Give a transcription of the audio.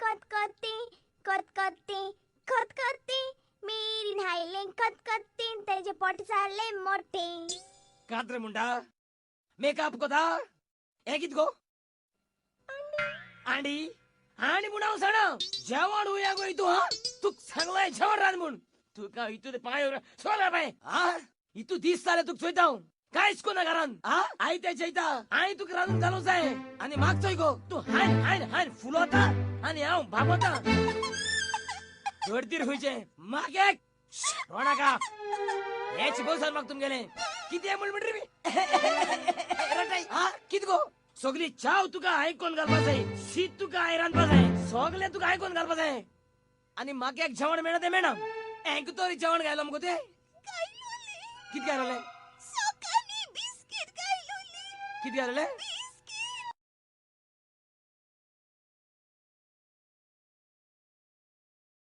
खतखतें खतखतें खतखतें, मेरीन हायलें खतखतें, तेजें पोट जालें मोटें. कात्र म्हणटा मेकअप कोता हें कित गो आंडी आनी म्हूण हांव जाणा जेवण उया गो इतू. हा, तुक सांगलाय जेवण रांद म्हूण. तुका इतू ते पांय सोला पांय. हा, इतू दीस जाले तुका चोयता हांव, कांयच कोना घरान. हा, I ते चोयता, हांवें तुका रांदून घालूंक जाय आनी म्हाका चोय गो तूं हायन हायन हायन फुलोता आनी हांव भागोता. गर्दीर खंयचें मागे रोणाका हे शिकोव म्हाका तुमगेलें कितें म्हण म्हणटा रे रटाय. हा, कित गो सगली चाव तुका आयकोन घालपा जाय, शीत तुका हांवें रांदपा जाय, सगलें तुका आयकोन घालपा जाय आनी म्हाका एक जेवण मेळना तें मेळना. हेंक तरी जेवण घायलो मगो तें कित घायलें? कित घायलें?